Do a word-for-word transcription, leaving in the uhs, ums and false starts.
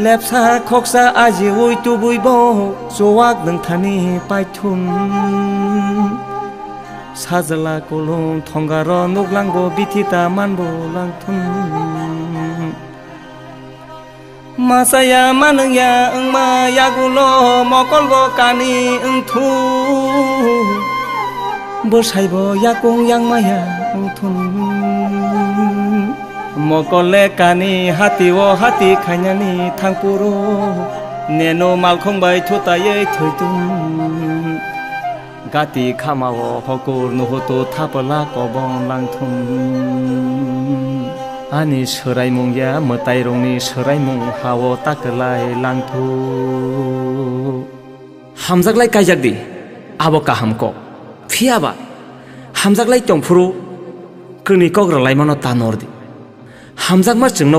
Lepsa khoksa ajiui tubuibo chuwak nwngthani paithum. Sajla kulung thongaro nuklangbo bithita manbo langthum. Masaya manungya wngma yagulo mokolbo kani wngthu. Bwsaibo yakung yangmaya wngthun. Mokol le kani hati o hati khainani thangpuro. Neno malkhong bai thutayei thoitun. Gati khamao hokur nuhutu thapala kobong langthum. Ani swraimung ya mwtairokni swraimung hao takwlai langthu. Hamjaklai kaijak di, abo kaham kok. Phiyaba hamjaklai tongphuru kwnwi kok rwlaimano ta nor di. Hamjakma chwngno